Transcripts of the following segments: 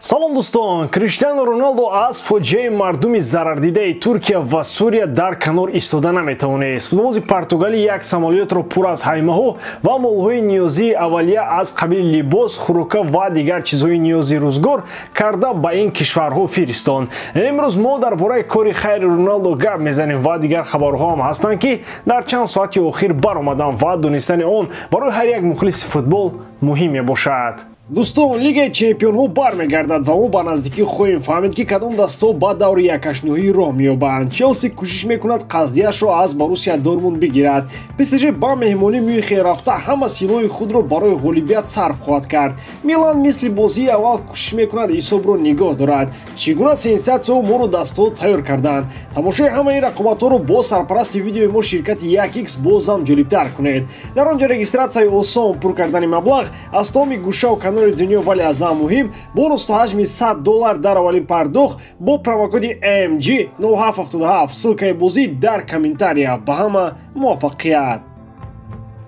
Салом дӯстон, Криштиану Роналдо аз фоҷиаи мардуми зарардидаи Туркия ва Сурия дар канор истода наметавонист. Футболбози Португалӣ як самолётро пур аз ҳаймаҳо ва молҳои ниёзии аввалия аз қабили либос, хӯрока ва дигар чизҳои ниёзи рӯзгор карда ба ин кишварҳо фиристонд. Имрӯз мо дар бораи кори хайри Роналдо гап мезанем ва дигар хабарҳо ҳам ҳастанд, ки дар чанд соати охир баромаданд ва донистани он барои ҳар як мухлиси футбол муҳим мебошад. Дӯстон, Лигаи чемпионҳо бармегардад ва мо ба наздикӣ хоҳем фаҳмид, ки кадом дастҳо ба даври якашноҳӣ роҳ меёбанд. Челси кӯшиш мекунад қаздияшро аз Боруссия Дортмунд бигирад. ПСЖ ба меҳмонӣ Мюнхен рафта ҳама силоҳи худро барои ғолибият сарф хоҳад кард. Милан мисли бозии аввал кӯшиш мекунад ҳисобро нигоҳ дорад. Чӣ гуна сенсатсияҳо моро дастҳо тайёр карданд? Тамошои ҳамаи ин рақобатҳоро бо сарпарасти видеои мо ширкати 1x бозам ҷолибтар кунед. Дар он ҷо регистратсияи осон, пур кардани маблағ аз тамоми гӯшаву канори дунё, вале аз ҳама муҳим бонус то ҳаҷми $100 дар аввалин пардохт бо промокоди MG 0777. Ссылкаи бозӣ дар комментария. Ба ҳама муваффақият!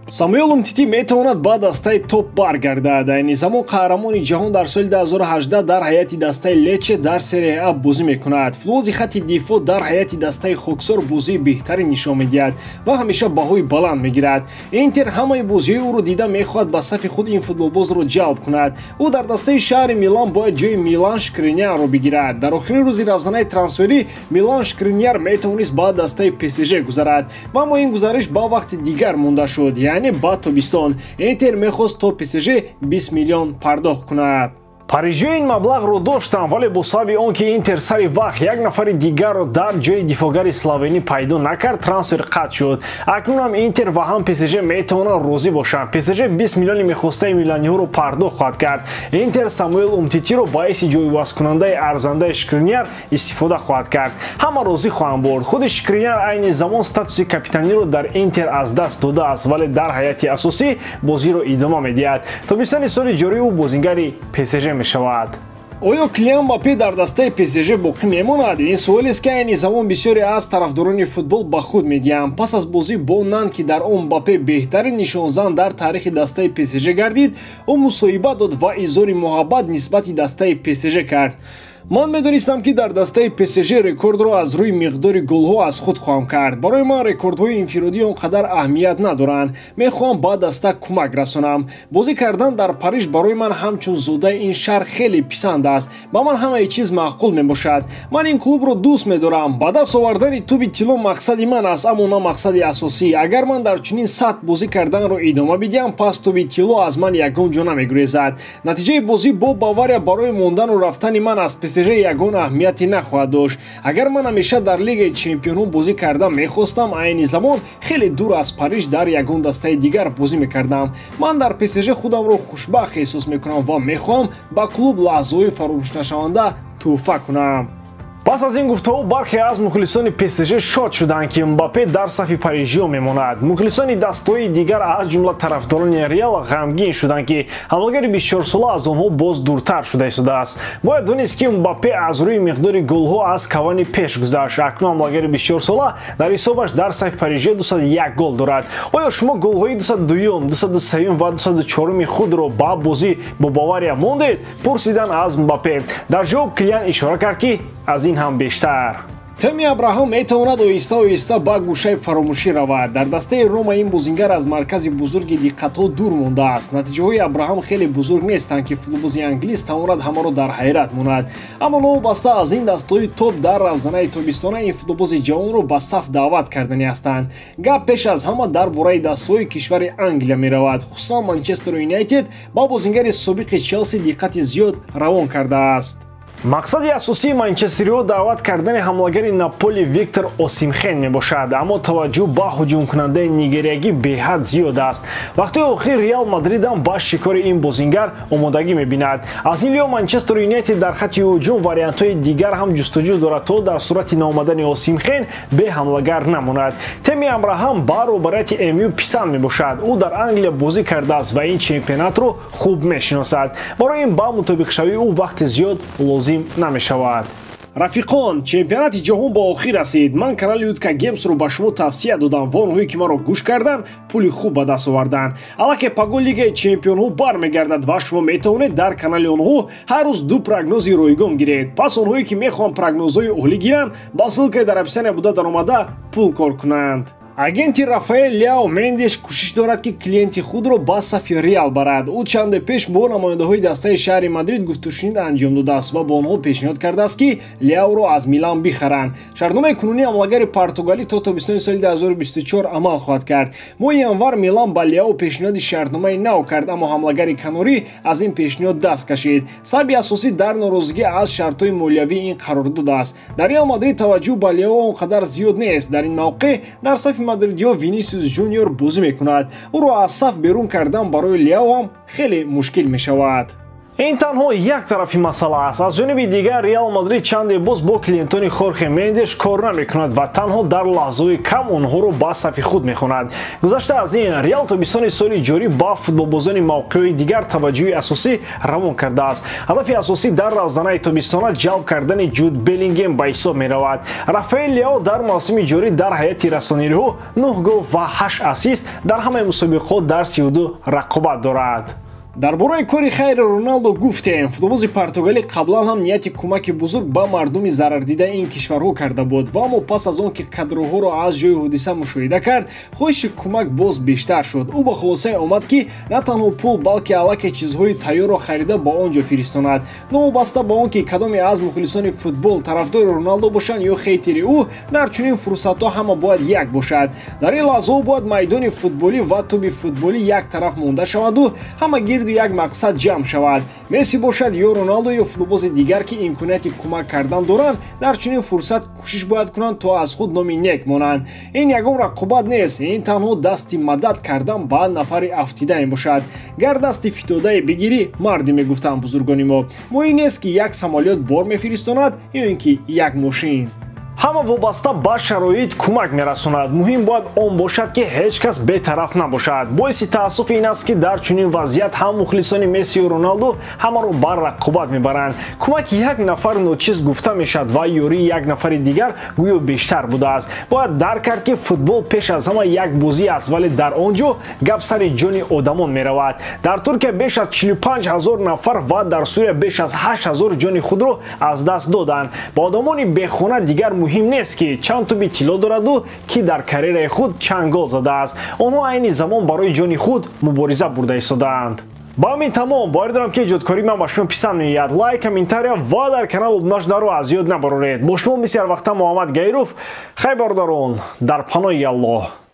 Самуэл Умтити метавонад ба дастаи топ баргардад. Айни замон қаҳрамони ҷаҳон дар соли 2018 дар ҳайати дастаи Лече дар Серия А бозӣ мекунад. Футболбози хатти дифоъ дар ҳайати дастаи хоксор бозии беҳтарин нишон медиҳад ва ҳамеша баҳои баланд мегирад. Интер ҳамаи бозиҳои ӯро дида мехоҳад ба сафи худ ин футболбозро ҷалб кунад. Ӯ дар дастаи шаҳри Милан бояд ҷои Милан Шкриниарро бигирад. Дар охирин рӯзи равзанаи трансферӣ Милан Шкриниар метавонист ба дастаи ПСЖ гузарад, ва аммо ин гузариш ба вақти дигар монда шуд, яъне ба тобистон. Интер мехост то ПСЖ 20 миллион пардохт кунад. Парижиё ин маблағро доштанд, вале бо сабаби он ки Интер сари вақт як нафари дигарро дар ҷои дифоъгари словенӣ пайдо накард, трансфер қатъ шуд. Акнун ҳам Интер ва ҳам ПСЖ метавонанд розӣ бошанд. ПСЖ 20 миллиони мехостаи миланиҳоро пардохт хоҳад кард. Интер Самуэл Умтитиро ба ҳайси ҷойивазкунандаи арзандаи Шкриниар истифода хоҳад кард. Ҳама розӣ хоҳанд бурд. Худи Шкриниар айни замон статуси капитаниро дар Интер аз даст додааст, вале дар ҳайати асосӣ бозиро идома медиҳад. Тобистони соли ҷорӣ ӯ бозингари ПСЖ мешавад. Оё Килиан Мбаппе дар дастаи ПСЖ боқӣ мемонад? Ин суолест, ки айни замон бисёре аз тарафдорони футбол ба худ медиҳанд. Пас аз бозӣ бо Нан, ки дар он Мбаппе беҳтарин нишонзан дар таърихи дастаи ПСЖ гардид, ӯ мусоҳиба дод ва изҳори муҳаббат нисбати дастаи ПСЖ кард. Ман медонистам, ки дар дастаи ПСЖ рекордро аз рӯи миқдори голҳо аз худ хоҳам кард. Барои ман рекордҳои инфиродӣ он қадар аҳамият надоранд. Мехоҳам ба даста кӯмак расонам. Бозӣ кардан дар Париж барои ман ҳамчун зодаи ин шаҳр хеле писанд аст. Ба ман ҳамаи чиз маъқул мебошад. Ман ин клубро дӯст медорам. Ба даст овардани тӯби тилло мақсади ман аст, аммо на мақсади асосӣ. Агар ман дар чунин сатҳ бозӣ карданро идома бидиҳам, пас тӯби тилло аз ман ягон ҷо намегурезад. Натиҷаи бозӣ бо Бавария барои мондану рафтани ман аз ПСЖ ягон аҳамияте нахоҳад дошт. Агар ман ҳамеша дар Лигаи чемпионҳо бозӣ карда мехостам, айни замон хеле дур аз Париж дар ягон дастаи дигар бозӣ мекардам. Ман дар ПСЖ худамро хушбахт эҳсос мекунам ва мехоҳам ба клуб лаҳзаҳои фаромӯшнашаванда тӯҳфа кунам. Пас аз ин гуфтаҳо бархе аз мухлисони ПСЖ шод шуданд, ки Мбаппе дар сафи парижиё мемонад. Мухлисони дастҳои дигар, аз ҷумла тарафдорони Реал, ғамгин шуданд, ки ҳамлагари 24-сола аз онҳо боз дуртар шуда истодааст. Бояд донист, ки Мбаппе аз рӯи миқдори голҳо аз Кавани пеш гузашт. Акнун ҳамлагари 24-сола дар ҳисобаш дар сафи парижиё 201 гол дорад. Оё шумо голҳои 202-юм, 203-юм ва 204-уми худро ба бозӣ бо Бавария мондед? Пурсидан аз Мбаппе. Дар ҷавоб Килиан ишора кард, ки аз ин ҳам бештар. Теми Абраҳам метавонад оҳиста оҳиста ба гӯшаи фаромӯшӣ равад. Дар дастаи Рома ин бозингар аз маркази бузурги диққатҳо дур мондааст. Натиҷаҳои Абраҳам хеле бузург нестанд, ки футболбози англис тавонад ҳамаро дар ҳайрат монад. Аммо новобаста аз ин, дастҳои топ дар равзанаи тобистона ин футболбози ҷавонро ба саф даъват карданӣ ҳастанд. Гап пеш аз ҳама дар бораи дастҳои кишвари Англия меравад. Хусусан Манчестер Юнайтед ба бозингари собиқи Челси диққати зиёд равон кардааст. Мақсади асосии манчестериҳо даъват кардани ҳамлагари Наполи Виктор Осимхен мебошад, аммо таваҷҷӯҳ ба ҳуҷумкунандаи нигериягӣ беҳад зиёд аст. Вақтҳои охир Реал Мадридам ба шикори ин бозингар омодагӣ мебинад. Аз ин лиҳо Манчестер Юнайтед дар хатти ҳуҷум вариантҳои дигар ҳам ҷустуҷӯ дорад, то дар сурати наомадани Осимхен бе ҳамлагар намонад. Теми Абраҳам ба роҳбарияти МЮ писанд мебошад. Ӯ дар Англия бозӣ кардааст ва ин чемпионатро хуб мешиносад. Барои ин ба мутобиқшавии ӯ вақти зиёд лозим намешавад. Рафиқон, чемпионати ҷаҳон ба охир расид. Ман канали Утка Геймсро ба шумо тавсия додам ва онҳое ки маро гӯш карданд, пули хуб ба даст оварданд. Аллакай паго Лигаи чемпионҳо бармегардад ва шумо метавонед дар канали онҳо ҳар рӯз ду прогнози ройгон гиред. Пас онҳое ки мехоҳанд прогнозҳои олӣ гиранд, ба ссылкаи дар описания буда даромада пул кор кунанд. Агенти Рафаэл Ляо Мендеш кӯшиш дорад, ки клиенти худро ба сафи Реал барад. Ӯ чанде пеш бо намояндаҳои дастаи шаҳри Мадрид гуфтушунид анҷом додааст ва бо онҳо пешниҳод кардааст, ки Ляоро аз Милан бихаранд. Шартномаи кунунии ҳамлагари португалӣ то тобистони соли 2024 амал хоҳад кард. Моҳи январ Милан ба Ляо пешниҳоди шартномаи нав кард, аммо ҳамлагари канорӣ аз ин пешниҳод даст кашид. Сабаби асосӣ дар норозигӣ аз шартҳои молиявии ин қарордод аст. Дар Реал Мадрид таваҷҷӯҳ ба Ляо он қадар зиёд нест. Дар ин мавқеъ дар сафи мадридиҳо Винисиус Жуниор бозӣ мекунад. Ӯро аз саф берун кардан барои Ляо ҳам хеле мушкил мешавад. Ин танҳо як тарафи масъала аст. Аз ҷониби дигар, Реал Мадрид чанде боз бо клиентони Хорхе Мендеш кор намекунад ва танҳо дар лаҳзаҳои кам онҳоро ба сафи худ мехонад. Гузашта аз ин, Реал тобистони соли ҷорӣ ба футболбозони мавқеъҳои дигар таваҷҷӯҳи асосӣ равон кардааст. Ҳадафи асосӣ дар равзанаи тобистона ҷалб кардани Ҷуд Беллингем ба ҳисоб меравад. Рафаэл Ляо дар мавсими ҷорӣ дар ҳайати расонириҳо 9 гол ва 8 ассист дар ҳамаи мусобиқаҳо дар 32 рақобат дорад. Дар бораи кори хайри Роналдо гуфтем. Футболбози португалӣ қаблан ҳам нияти кӯмаки бузург ба мардуми зарардидаи ин кишварҳо карда буд ва аммо пас аз он ки кадрҳоро аз ҷои ҳодиса мушоҳида кард, хоҳиши кӯмак боз бештар шуд. Ӯ ба хулосае омад, ки на танҳо пул, балки аллакай чизҳои тайёрро харида ба он ҷо фиристонад. Новобаста ба он ки кадоме аз мухлисони футбол тарафдори Роналдо бошанд ё хейтери ӯ, дар чунин фурсатҳо ҳама бояд як бошад. Дар ин лаҳзаҳо бояд майдони футболӣ ва тӯби футболӣ як тараф монда шаваду ҳама гирду як мақсад ҷамъ шавад. Месси бошад ё Роналдо ё футболбози дигар, ки имконияти кӯмак кардан доранд, дар чунин фурсат кӯшиш бояд кунанд, то аз худ номи нек монанд. Ин ягон рақобат нест, ин танҳо дасти мадад кардан ба нафари афтида мебошад. Гар дасти фитодае бигирӣ, мардӣ, мегуфтанд бузургони мо. Муҳим нест, ки як самолёт бор мефиристонад ё ин ки як мошин. Ҳама вобаста ба шароит кӯмак мерасонад. Муҳим бояд он бошад, ки ҳеҷ кас бетараф набошад. Боиси таассуф ин аст, ки дар чунин вазъият ҳам мухлисони Мессию Роналдо ҳамаро бар рақобат мебаранд. Кӯмаки як нафар ночиз гуфта мешавад ва ёрии як нафари дигар гӯё бештар будааст. Бояд дарк кард, ки футбол пеш аз ҳама як бозӣ аст, вале дар он ҷо гап сари ҷони одамон меравад. Дар Туркия беш аз 45 ҳазор нафар ва дар Сурия беш аз 8 ҳазор ҷони худро аз даст доданд. Ба одамони бехона дигар муҳим нест, ки чанд тӯби тилло дораду ки дар карьераи худ чанд гол задааст. Онҳо айни замон барои ҷони худ мубориза бурда истодаанд. Ба ҳамин тамом. Боварӣ дорам, ки эҷодкории ман ба шумо писанд меояд. Лайк, комментария ва дар канал обуна шударо аз ёд набароред. Бо шумо мисли ҳар вақта Муҳаммад Гаиров. Хайр, бародарон, дар паноҳи Аллоҳ.